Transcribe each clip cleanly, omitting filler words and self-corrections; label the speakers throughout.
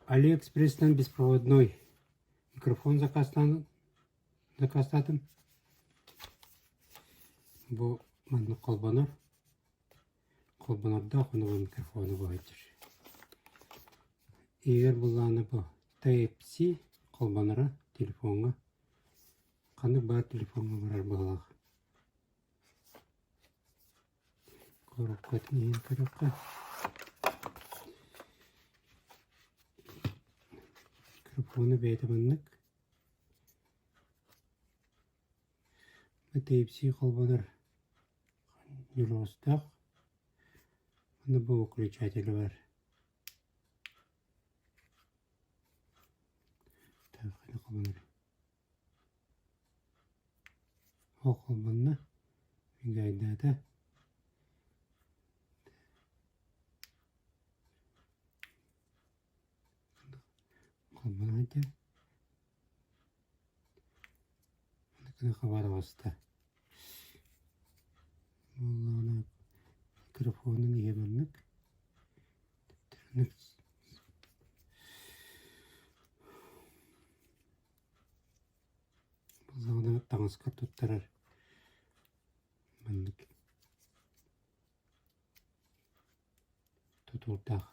Speaker 1: Алиэкспресстэн беспроводной микрофон заказтаан заказтаатым. Бу маннык холбонор. Холбонордоох уонна бу микрофону быһыйдыр. Игорь буллаҕына бу Type-C холбоноро телефоҥҥа. Ханнык баар телефоҥҥа барар быһыылаах. Коробкатын иһин көрүөххэ. Микрофону бэйэтэ маннык. Type-C холбонор ньуруостаах. Манна бу выключатель бар. Так, холбонор. Ол холбонно, мигайдаата. Холбоно сылдьар. Гына хабар оҕуста. Буоллаҕына микрофонун иһэ маннык. Буоллаҕына таҥаска туттарар маннык тутуурдаах.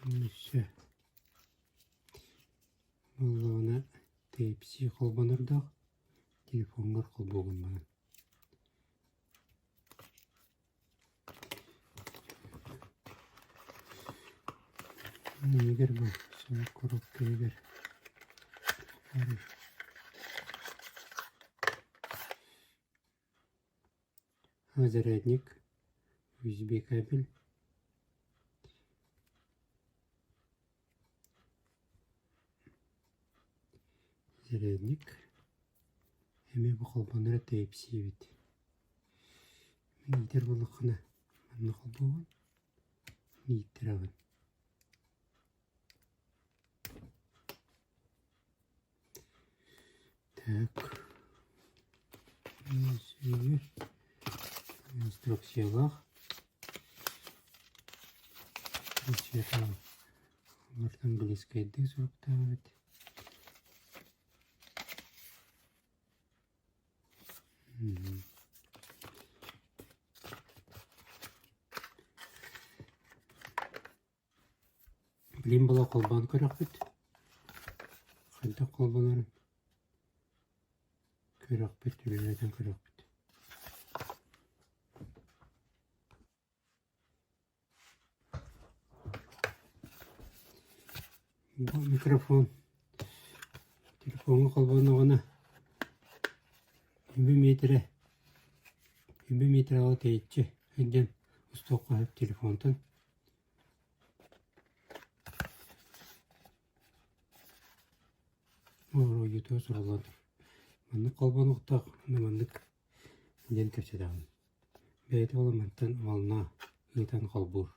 Speaker 1: Өссө буоллаҕына Type-C холбонордоох телефоҥҥар холбуугун баран. Иһигэр бу суох коробка иһигэр зарядник, USB кабель Зарядник эмиэ бу холбонор Type-C эбит. Мин иитэр буоллаххына манна холбуубун, ииттэрэҕин. Так, инструкциялаах. Инструкцията английскайдыы суруктаах эбит. Билигин була холбоон көрөхпүт. Хайдах холбонорун көрөхпүт, үлэлэтэн көрөхпүт. Бу микрофон телефоҥҥа холбонноҕуна үбү миэтэрэ үбү миэтэрэҕэ тэйиччи сылдьан устуохха сөп телефонтан. Оруойутугар суруллан турар. Маннык холбонуохтаах уонна маннык диэн кэпсэтэҕин. Бэйэтэ ол мантан волна ыытан холбуур.